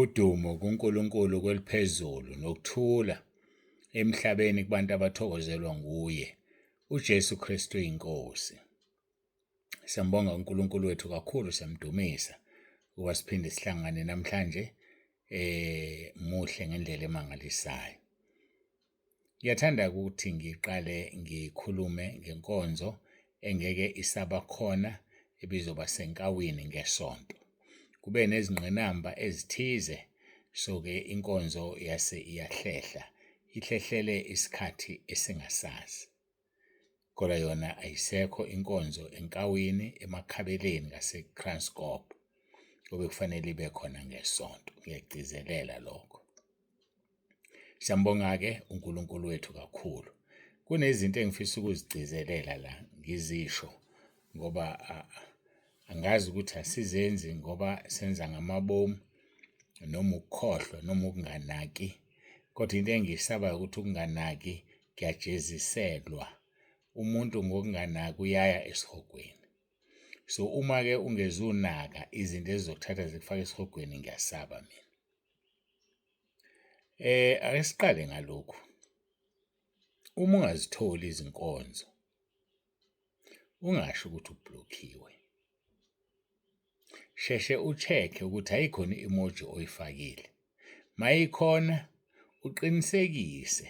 Udumo kuNkulunkulu kweliphezulu nokuthula emhlabeni kubantu abathokozelwa nguye, uJesu Kristu iNkosi. Siyambonga uNkulunkulu wethu kakhulu, siyamdumisa ukuba siphinde sihlangane namhlanje muhle ngendlela emangalisayo. Ngiyathanda ukuthi ngiqale ngikhulume ngenkonzo engeke isaba khona ebizoba seNkawini ngeSonto. Kube nezingqinamba ezithize, so-ke inkonzo yase iyahlehla, ihlehlele isikhathi esingasazi. Kodwa yona ayisekho inkonzo eNkawini, eMakhabeleni ngaseKranskop, obekufanele ibe khona ngeSonto. Ngiyagcizelela lokho. Siyambonga-ke uNkulunkulu wethu kakhulu. Kunezinto engifisa ukuzigcizelela la, ngizisho ngoba angazi ukuthi asizenzi ngoba senza ngamabomu noma ukukhohlwa noma ukunganaki, kodwa into engiyisabayo ukuthi ukunganaki kuyajeziselwa. Umuntu ngokunganaki uyaya esihogweni. So, uma-ke ungezunaka izinto ezizokuthatha zikufake esihogweni ngiyasaba mina. Ake siqale ngalokhu, uma ungazitholi izinkonzo ungasho ukuthi ubhlokhiwe, sheshe u-check-e ukuthi ayikhona i-emoji oyifakile, uma ikhona uqinisekise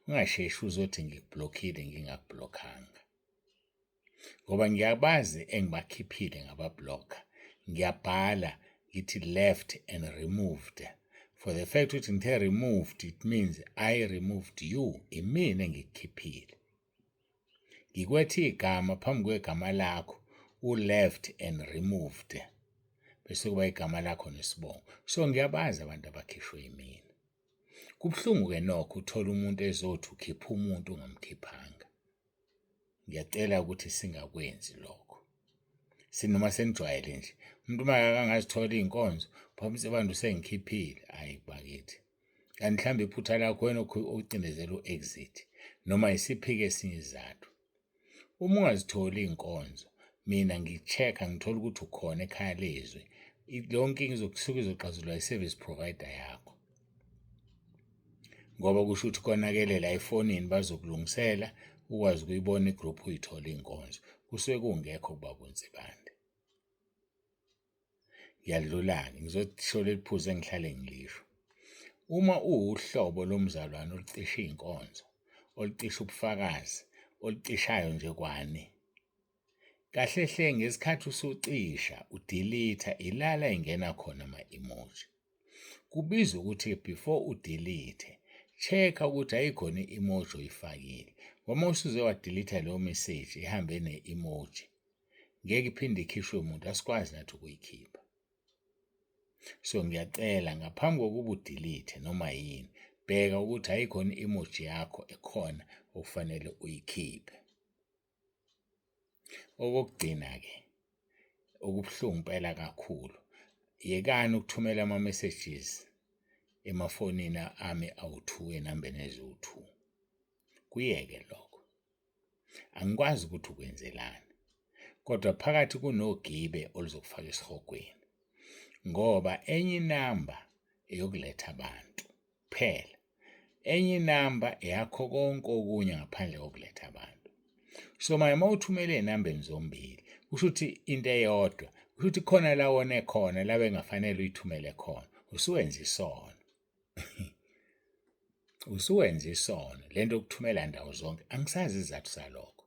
ungasheshi uzothi ngikubhlokhile ngingakubhlokhanga. Ngoba ngiyabazi engibakhiphile ngababhlokha, ngiyabhala ngithi left and removed. For the fact ukuthi ngithe removed, it means I removed you, imina engikukhiphile. Ngikwethe igama phambi kwegama lakho, u-left and removed, bese kuba igama lakho nesibongo. So ngiyabazi abantu abakhishwe yimina. Kubuhlungu-ke nokho uthole umuntu ezothi ukhipha umuntu ungamkhiphanga. Ngiyacela ukuthi singakwenzi lokho. Sinoma senijwayele nje, umuntu uma akangazithola iy'nkonzo, phambi abantu usengikhiphile, hhayi bakithi. Kanti mhlawumbe iphutha lakho wena ocindezela u-exit noma yisiphi-ke esinye isizathu. Uma ungazitholi iy'nkonzo, mina ngi-check-a ngithole ukuthi ukhona ekhaya lezwi, leyo nkinga izokusuke izoxazululwa i-service provider yakho. Ngoba kusho ukuthi konakele la efonini bazokulungisela ukwazi ukuyibona i-group uyithole iy'nkonzo. Kusuke kungekho kubaba uNsibande. Ngiyadlula-ke ngizosho leli phuzu engihlale ngilisho. Uma uwuhlobo lomzalwane olucisha iy'nkonzo, olucisha ubufakazi, olucishayo nje kwani, kahle hle ngesikhathi usucisha udilitha ila la engena khona ama-emoji. Kubizwa ukuthi before udelete, check-a ukuthi ayikhona i-emoji oyifakile. Ngoba uma usuze wadelete leyo message ihambe ne-emoji, ngeke iphinde ikhishwe muntu, asikwazi nathi ukuyikhipha. So ngiyacela ngaphambi kokuba udelete noma yini, bheka ukuthi ayikhona i-emoji yakho ekhona okufanele uyikhiphe. Okokugcina-ke, okubuhlungu impela kakhulu, yekani ukuthumela ama-messages emafonini ami awu-two ey'nambeni eziwu-two. Kuyeke lokho. Angikwazi ukuthi ukwenzelani, kodwa phakathi kunogibe oluzokufaka esihogweni ngoba enye inamba eyokuletha abantu kuphela, enye inamba eyakho konke okunye ngaphandle kokuletha abantu. So manje uma uthumele ey'nambeni zombili, kusho ukuthi into eyodwa, kusho ukuthi khona la wone khona la bengafanele uyithumele khona, usuwenza isono. Usuwenza isono le nto yokuthumela ndawo zonke, angisazi isizathu salokho.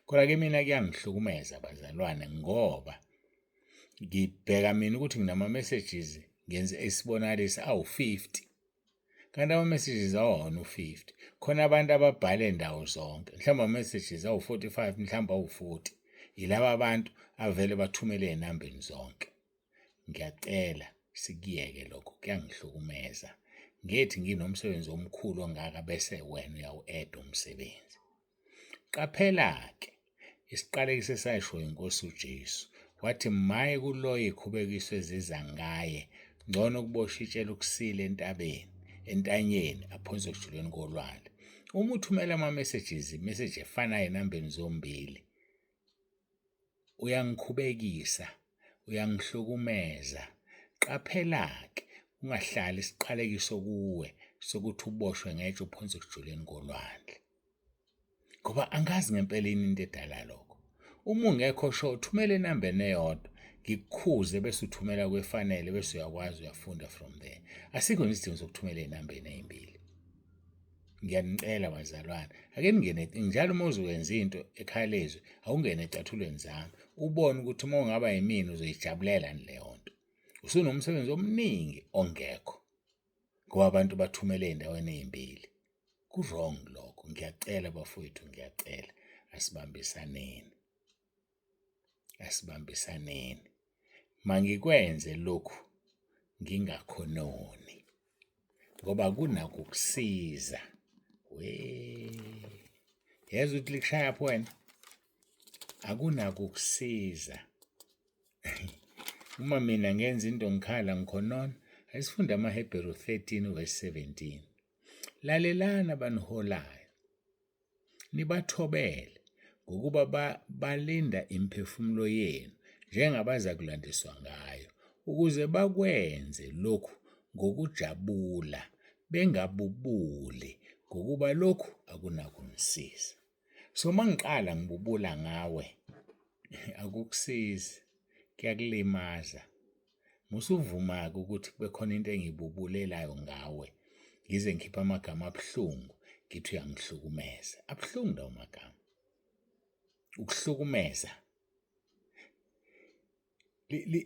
Kodwa-ke mina kuyangihlukumeza bazalwane ngoba ngibheka mina ukuthi nginama-messages ngenze isibonakaliso awu-50 kanti ama-messages awona u-50 khona abantu ababhale ndawo zonke mhlawumbe ama-messages awu-45 mhlawumbe awu-40 yilaba bantu avele bathumele ey'nambeni zonke. Ngiyacela sikuyeke lokho kuyangihlukumeza. Ngethi nginomsebenzi omkhulu ongaka bese wena uyawu-eda umsebenzi. Qaphela-ke isiqalekiso esashiwo iNkosi uJesu, wathi maye kuloyo ikhubekiso eziza ngaye, ngcono ukuboshwa itshe lokusila entabeni, entanyeni, aphonswe ekujuleni kolwandle. Uma uthumela ama-messages, i-message efanayo enambeni zombili, uyangikhubekisa, uyangihlukumeza. Qaphela-ke Ungahlali isiqalekiso kuwe sokuthi uboshwe ngetshe uphonswe ekujuleni kolwandle. Ngoba angazi ngempela yini into edala lokho. Uma ungekho sure, thumela enambeni eyodwa ngikukhuze bese uthumela kwefanele bese uyakwazi uyafunda from there. Asikho nje isidingo sokuthumela ey'nambeni ey'mbili. Ngiyanicela bazalwane, ake ningene njalo uma uzokwenza into ekhaya lezwi, awungene ecathulweni zami ubone ukuthi uma ungaba yimina uzoyijabulela yini leyo nto. Usunomsebenzi omningi ongekho ngoba abantu bathumele ey'ndaweni ey'mbili. Ku-wrong lokho, ngiyacela bafowethu, ngiyacela asibambisaneni, asibambisaneni. Mangikwenze lokhu ngingakhononi ngoba kunakukusiza. Wee, yezwa ukuthi likushayaphi wena? Akunakukusiza. Uma mina ngenza into ngikhala ngikhonona, ayisifunde amaHebheru 13 verse 17. Lalelani abaniholayo, nibathobele, ngokuba balinda imiphefumulo yenu njengabaza kulandiswa ngayo, ukuze bakwenze lokhu ngokujabula, bengabubuli, ngokuba lokhu akunakunisiza. So uma ngiqala ngibubula ngawe, akukusizi, kuyakulimaza. Musuvuma-ke ukuthi kube khona into engiyibubulelayo ngawe, ngize ngikhiphe amagama abuhlungu, ngithi uyangihlukumeza. Abuhlungu lawo magama. Ukuhlukumeza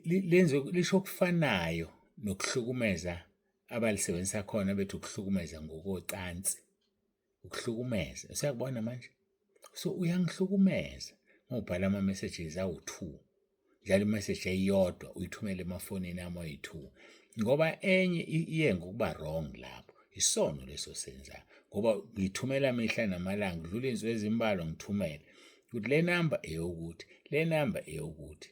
lenze lisho okufanayo nokuhlukumeza abalisebenzisa khona bethi ukuhlukumeza ngokocansi. Ukuhlukumeza, usuyakubona manje? So uyangihlukumeza uma ubhala ama-messages awu-two, njalo i-message eyodwa uyithumele emafonini ami ayi-two, ngoba enye iye ngokuba wrong lapho. Isono leso osenzayo ngoba ngithumela mihla namalanga, kudlula iy'nsuku ezimbalwa ngithumele ukuthi le namba eyokuthi, le namba eyokuthi.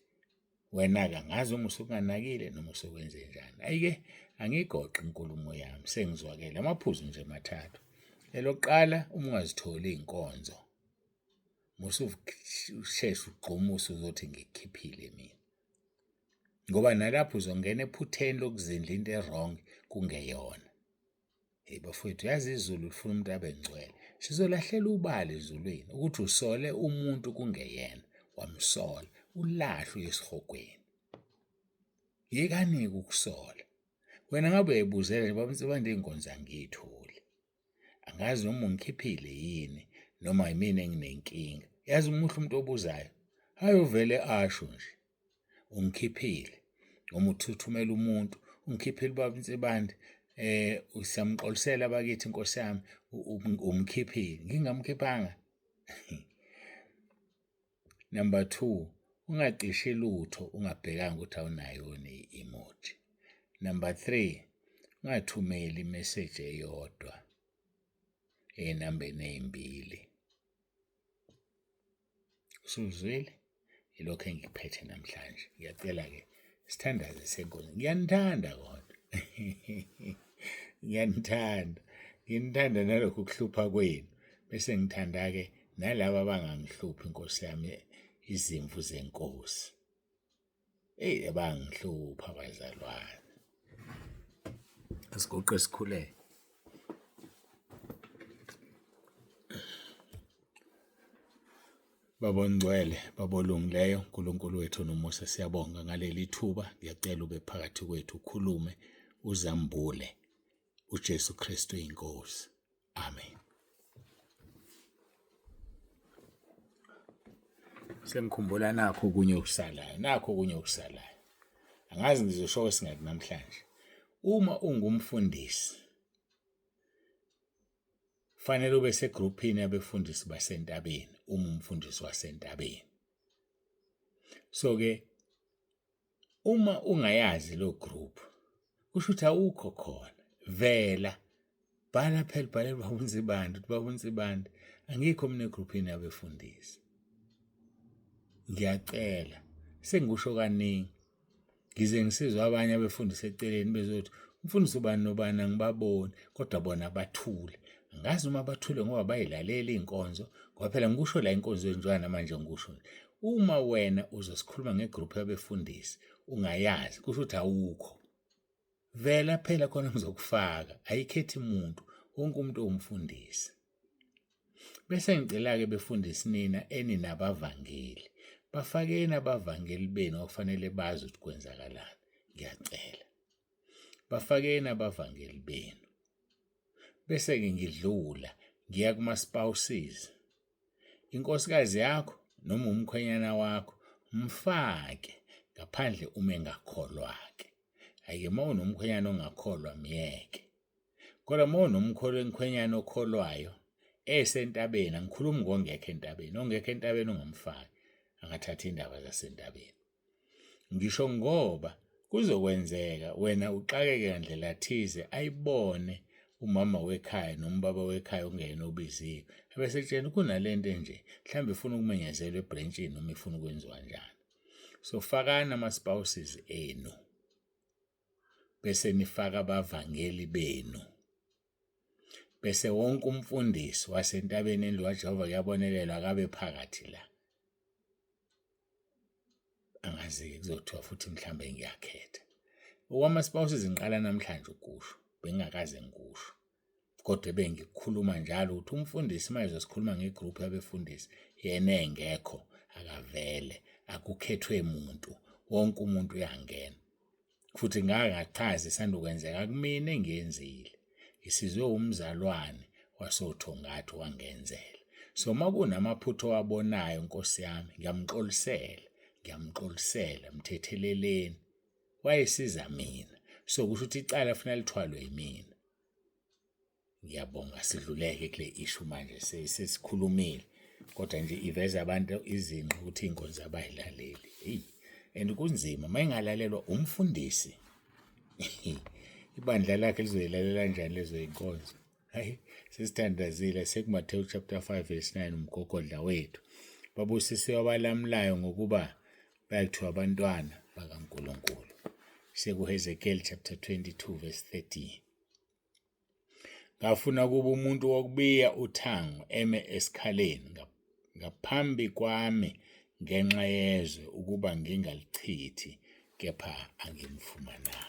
Wena-ke angazi noma usuke unganakile noma usuke wenzenjani. Hhayi-ke angiyigoqi inkulumo yami sengizwakele amaphuzu nje mathathu. Elokuqala, uma ungazitholi iy'nkonzo musa usheshe ugxume usuzothi ngikukhiphile mina, ngoba nalapho uzongena ephutheni lokuzindla into e-wrong kungeyona. Hey bafowethu, yazi izulu lifuna umuntu abe ngcwele. Sizolahlela ubala ezulwini ukuthi usole umuntu kungeyena, wamsola, ulahlwe uye esihogweni. Yekani-ke ukusola. Wena ngabe uyayibuzela nje baba Nsibande iy'nkonzo angiyitholi. Angazi noma ungikhiphile yini noma yimina enginenkinga. Yazi umuhle umuntu obuzayo, hhayi uvele asho nje. Ungikhiphile noma uthuthumela umuntu ungikhiphile ubaba Nsibande usamxolisela bakithi Nkosi yami umkhiphile ngingamkhiphanga. Number two, ungacishi lutho ungabhekanga ukuthi awunayo yini i-emoji. Number three, ungathumeli imeseji eyodwa ey'nambeni ey'mbili. Usuzwile? Yilokho engikuphethe namhlanje. Ngiyacela-ke sithandaze senkosi. Ngiyanithanda kodwa. Ngiyanithanda. Nginithanda nalokhu kuhlupha kwenu. Bese ngithanda-ke nalaba abangangihluphi Nkosi yami, izimvu zenkosi. Eyi bangihlupha abazalwane. Asiguqe sikhuleke. Baba ongcwele, Baba olungileyo, Nkulunkulu wethu onomusa, siyabonga ngaleli thuba. Ngiyacela ube phakathi kwethu, ukhulume, uzambule uJesu Kristu iNkosi. Amen. Sengikhumbula nakho okunye okusalayo, nakho okunye okusalayo. Angazi ngizosho kwesingaki namhlanje. Uma ungumfundisi fanele ube segruphini yabefundisi basentabeni uma umfundisi wasentabeni. So-ke Uma ungayazi lo group kusho ukuthi awukho khona vela bhala phela bhalela ubaba uNsibande uthi baba uNsibande angikho mina egruphini yabefundisi ngiyacela sengikusho kaningi ngize ngisizwe abanye abefundisi eceleni bezothi umfundisi ubani nobani angibaboni kodwa bona bathule angazi noma bathule ngoba bayilalela iy'nkonzo ngoba phela ngikusho la enkonzweni njengoba namanje ngikusho nje Uma wena uzosikhuluma ngegroup yabefundisi ungayazi kusho ukuthi awukho. Vela phela khona ngizokufaka, ayikhethi muntu, wonke umuntu uwumfundisi. Bese ngicela-ke befundisi nina eninabavangeli, bafakeni abavangeli benu okufanele bazi ukuthi kwenzakalani. Ngiyacela. Bafakeni abavangeli benu. Bese-ke ngidlula ngiya kuma-spouses. Inkosikazi yakho noma umkhwenyana wakho mfake ngaphandle uma engakholwa-ke. Hhayi-ke uma unomkhwenyana ongakholwa myeke. Kodwa uma unomkhwenyana okholwayo esentabeni, angikhulumi ngongekho entabeni, ongekho entabeni ungamfaki, angathathi indaba zasentabeni. Ngisho ngoba kuzokwenzeka wena uxakeke ngandlela thize ayibone umama wekhaya noma ubaba wekhaya ongeyena obiziwe abesekutshena kunalento enje mhlawumbe ifuna ukumenyezelwa ebrentshini noma ifuna ukwenziwa njani. So fakani ama-spouses enu bese nifaka abavangeli benu bese wonke umfundisi wasentabeni endlu kaJehova kuyabonelelwa akabe phakathi la. Angazi-ke kuzothiwa futhi mhlawumbe ngiyakhetha. Okwama-spouses ngiqala namhlanje ukusho, bengingakaze ngikusho. Kodwa ebengikukhuluma njalo ukuthi umfundisi uma ezosikhuluma nge-group yabefundisi, yena engekho akavele, akukhethwe muntu, wonke umuntu uyangena. Futhi ngake ngachaza isanda kwenzeka kumina engiyenzile. Ngisizwe umzalwane wasoThongathi wangenzela. So uma kunamaphutha owabonayo Nkosi yami, ngiyamxolisela, ngiyamxolisela, mthetheleleni. Wayesiza mina. So kusho ukuthi icala kufanele lithwalwe yimina. Ngiyabonga sidluleke kule issue manje sesikhulumile kodwa nje iveza abantu izinqa ukuthi iy'nkonzo abayilaleli eyi and kunzima uma ingalalelwa umfundisi ibandla lakhe lizoyilalela kanjani lezo y'nkonzo. Hayi sesithandazile sekuMathewu chapter 5 verse 9 umgogodla wethu. Babusisiwe abalamulayo ngokuba bayakuthiwa abantwana bakaNkulunkulu. SekuHezekiel chapter 22 verse 30. Ngafuna ukuba umuntu wokubiya uthango eme esikhaleni ngaphambi kwami ngenxa yezwe ukuba ngingalichithi, kepha angimfumananga.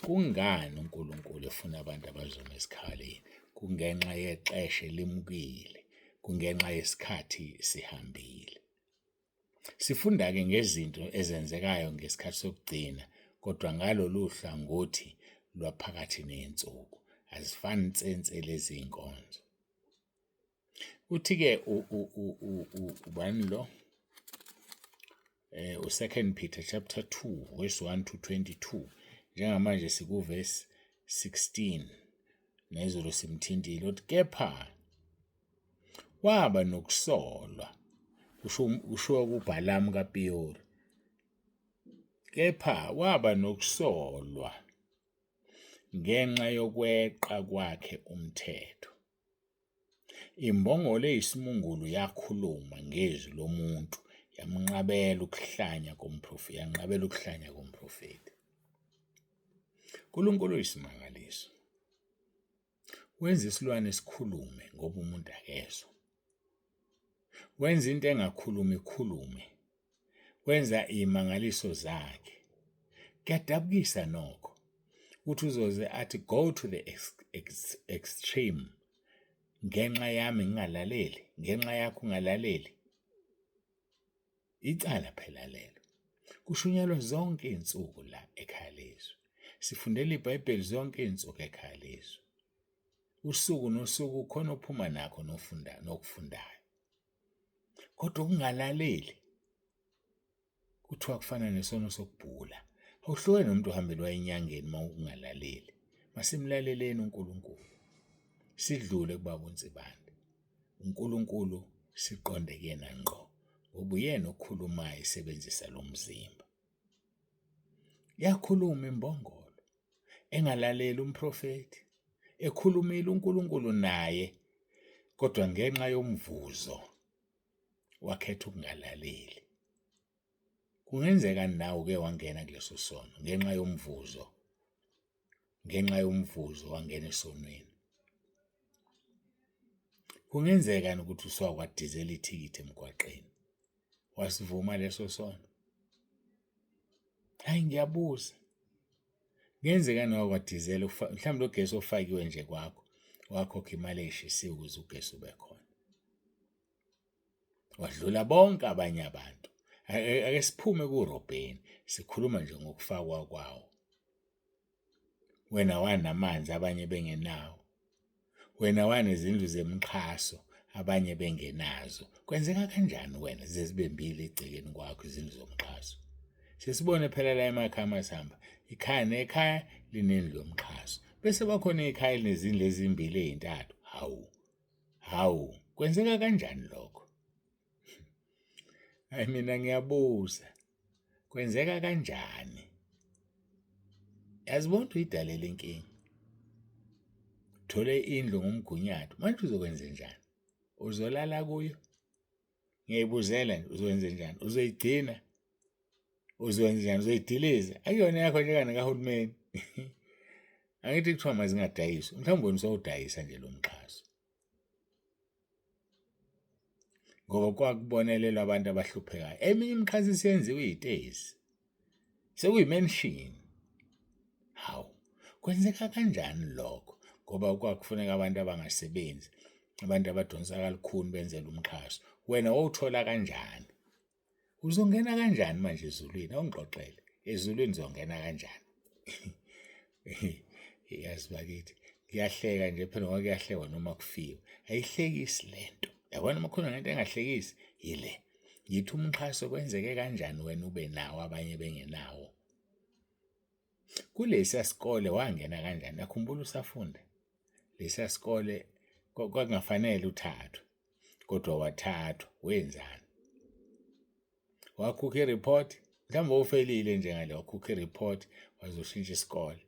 Kungani uNkulunkulu efuna abantu abazoma esikhaleni? Kungenxa yexesha elimukile, kungenxa yesikhathi sihambile. Sifunda-ke ngezinto ezenzekayo ngesikhathi sokugcina kodwa ngalolu hlangothi lwaphakathi ney'nsuku. Azifani nsense lezi iy'nkonzo. Uthi-ke ubani lo? U-Second Peter chapter 2 verse 1 to 22. Njengamanje sikuvesi 16 nezolo simthintile uthi kepha Waba nokusolwa, kusho kushiwo kuBhalamu kaPeyori. Kepha waba nokusolwa ngenxa yokweqa kwakhe umthetho. Imbongolo eyisimungulu yakhuluma ngezwi lomuntu yamnqabela ukuhlanya komprofethi, yanqabela ukuhlanya komprofethi. UNkulunkulu uyisimangaliso. Wenza isilwane sikhulume ngoba umuntu akezwa. Wenza into engakhulumi ikhulume. Wenza iy'mangaliso zakhe. Kuyadabukisa nokho ukuthi uzoze athi go to the extreme ngenxa yami ngingalaleli, ngenxa yakho ungalaleli. Icala phela lelo. Kushunyelwa zonke iy'nsuku la ekhaya lezwi. Sifundela iBhayibheli zonke iy'nsuku ekhaya lezwi. Usuku nosuku khona ophuma nakho nofunda nokufundayo. Kodwa ukungalaleli kuthiwa kufana nesono sokubhula. Awuhlukene nomuntu ohambelwa enyangeni uma ungalaleli. Masimlaleleni uNkulunkulu. Sidlule kubaba uNsibande. UNkulunkulu siqonde kuyena ngqo ngoba uyena okhulumayo esebenzisa lo mzimba. Yakhuluma imbongolo engalaleli umprofethi, ekhulumile uNkulunkulu naye, kodwa ngenxa yomvuzo wakhetha ukungalaleli. Kungenzeka nawe uke wangena kuleso sono ngenxa yomvuzo, ngenxa yomvuzo wangena esonweni. Kungenzeka ukuthi uswakwadizela ithikithi emgwaqeni wasivuma leso sono? Hayi ngiyabuza. Kungenzeka nowakwadizela mhlawumbe lo gesi ofakiwe nje kwakho wakhokha imali eyishisiwe ukuze ugesi ube khona. Wadlula bonke abanye abantu. Ake siphume kurobheni, sikhuluma nje ngokufakwa kwawo. Wena wanamanzi abanye bengenawo. Wena wanezindlu zemixhaso abanye bengenazo. Kwenzeka kanjani wena zize zibe mbili egcekeni kwakho izindlu zomxhaso? Sesibone phela la emakhaya masihamba, ikhaya nekhaya linendlu yomxhaso. Bese bakhona ikhaya elinezindlu ezimbili ey'ntathu. Hawu, hawu, kwenzeka kanjani lokho? Hayi mina ngiyabuza, kwenzeka kanjani? Yazi bonke uyidalela inkinga. Thole indlu ngomgunyathi, manje uzokwenze njani? Uzolala kuyo? Ngiyayibuzela nje, uzokwenze njani? Uzoyigcina? Uzokwenze njani? Uzoyidiliza? Akuyona yakho nje kani kahulumeni. Angithi kuthiwa mazingadayiswa, mhlawumbe wena usawudayisa nje lo mxhaso. Ngoba kwakubonelelwa abantu abahluphekayo. Eminye imixhaso isiyenziwa iy'tezi, sekuyi-mansion. Hawu, kwenzeka kanjani lokho? Ngoba kwakufuneka abantu abangasebenzi, abantu abadonsa kalukhuni benzele umxhaso. Wena wawuthola kanjani? Uzongena kanjani manje ezulwini? Awungixoxele. Ezulwini uzongena kanjani? Yazi bakithi, kuyahleka nje phela ngoba kuyahlekwa noma kufiwe. Ayihlekisi le nto. Yabona uma kukhulunywa ngento engahlekisi, yile. Ngithi umxhaso kwenzeke kanjani wena ube nawo abanye bengenawo? Kulesiya sikole wangena kanjani? Nakhumbula usafunda? Lesiya sikole kwakungafanele uthathwe. Kodwa wathathwa wenzani? Wakhokha i-report, mhlawumbe wawufelile nje ngale, wakhokha i-report wazoshintsha isikole.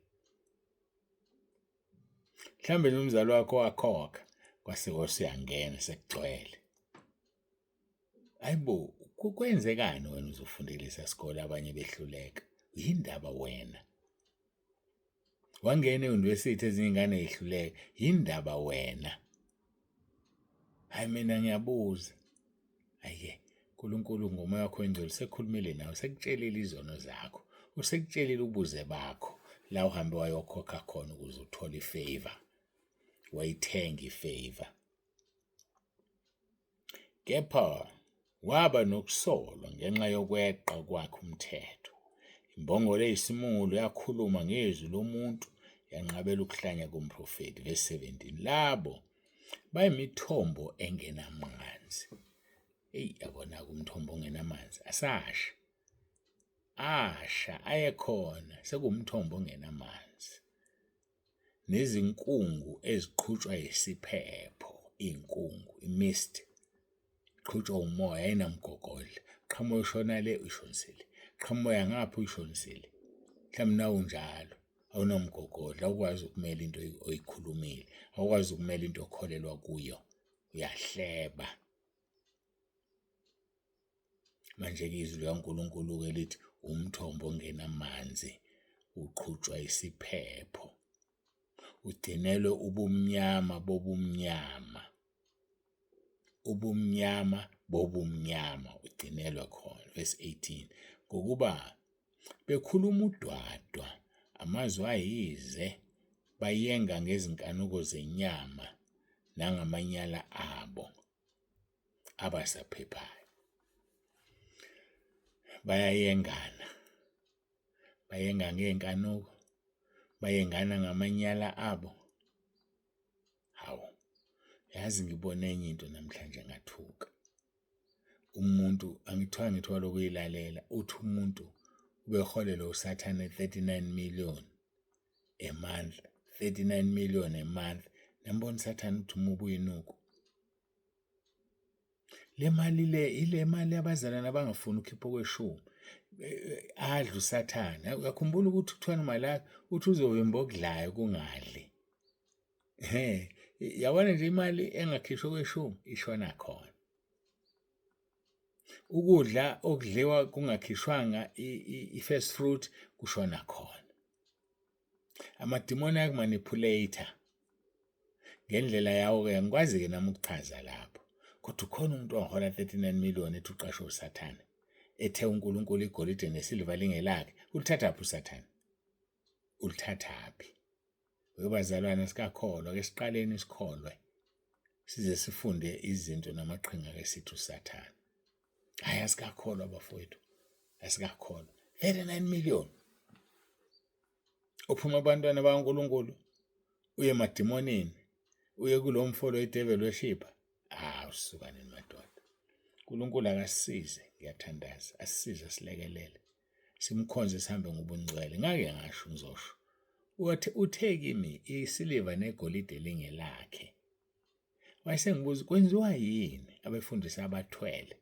Mhlawumbe nomzali wakho wakhokha kwase kwasuyangena sekugcwele. Hayi bo, kwenzekani wena uzofundela lesa sikole abanye behluleka? Yindaba wena? Wangena e-university ezinye iy'ngane y'hluleka, yindaba wena? Hhayi mina ngiyabuza. Hhayi-ke, uNkulunkulu ngomoya wakho oyingcwele usekhulumile nawe, usekutshelile izono zakho, usekutshelile ubuze bakho la uhambe wayokhokha khona ukuze uthole i-favour, wayithenga i-favour. Kepha waba nokusolwa ngenxa yokweqa kwakhe umthetho. Imbongolo eyisimungulu yakhuluma ngezwi lomuntu, yanqabela ukuhlanya komprofethi. Verse 17. Labo bayimithombo engenamanzi. Eyi, yabona-ke umthombo ongenamanzi, asasha. Asha, ayekhona, sekuwumthombo ongenamanzi. Nezinkungu eziqhutshwa yisiphepho, iy'nkungu, i-mist, iqhutshwa umoya ayinamgogodla. Qhamuka ushona le, uyishonise le, qhamuka ngapha uyishonise le. Mhlawumbe nawe unjalo, awunamgogodla, awukwazi ukumela into oyikhulumile, awukwazi ukumela into okholelwa kuyo, uyahleba. Manje-ke izwi likaNkulunkulu-ke lithi umthombo ongenamanzi uqhutshwa isiphepho, ugcinelwe ubumnyama bobumnyama, ubumnyama bobumnyama ugcinelwe khona. Verse 18, ngokuba bekhuluma udwadwa, amazwi ayize, bayenga ngezinkanuko zenyama nangamanyala abo. Abasaphephayo. Bayayengana, bayenga ngey'nkanuko, bayengana ngamanyala abo. Hawu, yazi ngibone enye into namhlanje ngathuka. Umuntu angithiwa ngithiwa lokuyilalela, uthi umuntu ubeholelwa uSathane 39 million a month, 39 million a month. Nambona uSathane ukuthi umubi uyinuku. Le mali le ile mali yabazalwane abangafuni ukukhipha okweshumi. Adle uSathane. Uyakhumbula ukuthi kuthiwani uMalaki uthi uzovimba okudlayo kungadli. Ehhe, yabona nje imali engakhishwa okweshumi ishona khona. Ukudla okudliwa kungakhishwanga i-first fruit kushona khona. Amadimoni ayaku-manipulate-a ngendlela yawo-ke, angikwazi-ke nami ukuchaza lapho. Kodwa ukhona umuntu ongahola 39 million ethi uqashwe uSathane, ethe uNkulunkulu igolide nesiliva lingelakhe, ulithathaphi uSathane? Ulithathaphi? Webazalwane sikakholwa ke siqaleni sikholwe size sifunde izinto namaqhinga ke sithi uSathane. Hayi asikakholwa bafowethu, asikakholwa. 39 million uphuma abantwana bakaNkulunkulu uye emadimonini uye kulo mfo lo i-devil worshipper. Hawu suka nini madoda. uNkulunkulu akasisize, ngiyathandaza, asisize silekelele. Simkhonze sihambe ngobungcwele. Ngake ngasho ngizosho. Wathi uthe kimi isiliva negolide lingelakhe. Wayesengibuza kwenziwa yini abefundisi abathwele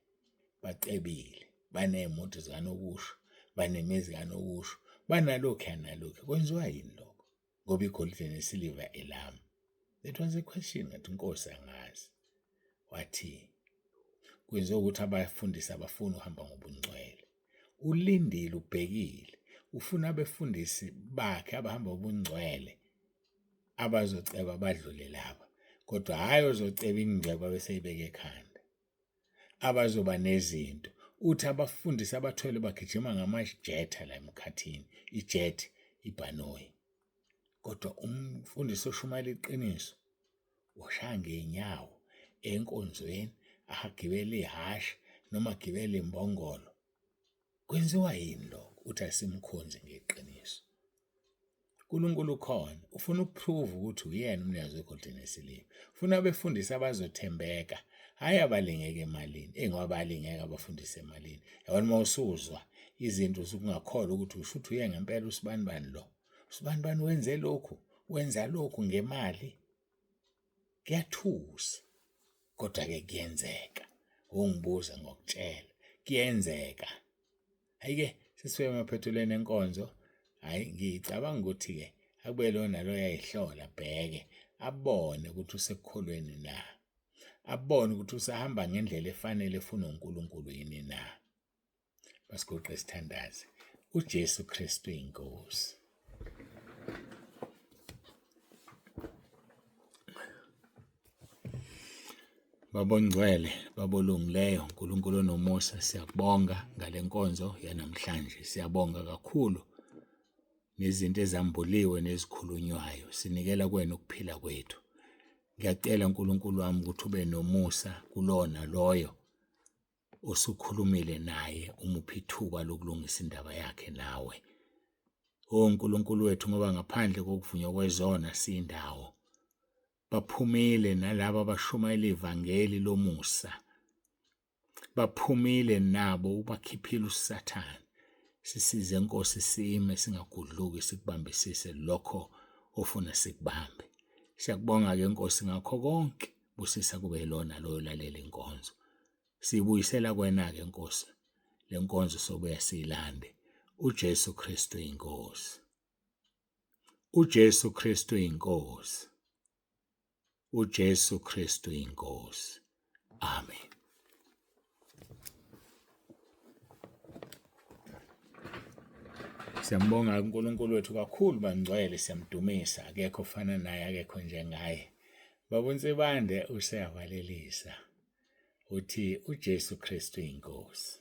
bacebile baney'moto zikanokusho banemizi kanokusho banalokhu nalokhu kwenziwa yini lokho ngoba igolide nesiliva elami. That was a question ngathi Nkosi angazi. Wathi kwenziwa ukuthi abafundisi abafuni ukuhamba ngobungcwele. Ulindile ubhekile ufuna abefundisi bakhe abahamba ngobungcwele abazoceba badlule laba kodwa hhayi ozoceba ingcebo abeseyibeka ekhanda abazoba nezinto uthi abafundisi abathwele bagijima ngamajetha la emkhathini ijet ibhanoyi kodwa umfundisi oshumayela iqiniso ushaya ngey'nyawo enkonzweni agibele ihhashi noma agibele imbongolo kwenziwa yini lokho uthi asimkhonzi ngeqiniso uNkulunkulu ukhona ufuna ukuprove ukuthi uyena umnikazi wegolide nesiliva ufuna abefundisi abazothembeka hhayi abalingeka emalini eyi ngoba bayalingeka abafundisi emalini yabona uma usuzwa izinto usukungakholwa ukuthi usho ukuthi uye ngempela usibanibani lo usibanibani wenze lokhu wenza lokhu ngemali kuyathusa kodwa-ke kuyenzeka ungibuza ngokutshela kuyenzeka Hhayi-ke sesifike emaphethelweni enkonzo, hhayi ngicabanga ukuthi-ke akube lo naloyo ayihlola abheke abone ukuthi usekukholweni na, abone ukuthi usahamba ngendlela efanele efunwa uNkulunkulu yini na. Masiguqe sithandaze. UJesu Kristu iNkosi. Baba ongcwele, Baba olungileyo, Nkulunkulu onomusa, siyakubonga ngale nkonzo yanamhlanje. Siyabonga kakhulu nezinto ezambuliwe nezikhulunywayo. Sinikela kuwena ukuphila kwethu. Ngiyacela Nkulunkulu wami ukuthi ube nomusa kulona loyo osukhulumile naye, umuphe ithuba lokulungisa indaba yakhe nawe. O Nkulunkulu wethu, ngoba ngaphandle kokuvunywa kwezona siyindawo. Baphumile nalabo abashumayela ivangeli lomusa. Baphumile nabo ubakhiphile uSathane. Sisize Nkosi sime singagudluki sikubambisise lokho ofuna sikubambe. Siyakubonga-ke Nkosi ngakho konke. Busisa kube yilona loyo lalela inkonzo. Siyibuyisela kuwena-ke Nkosi le nkonzo sobuya siyilande. UJesu Kristu iNkosi. UJesu Kristu iNkosi. UJesu Kristu iNkosi. Amen. Siyambonga uNkulunkulu wethu kakhulu bangcwele siyamdumisa akekho ofana naye akekho njengaye. Baba uNsibande useyavalelisa uthi uJesu Kristu iNkosi.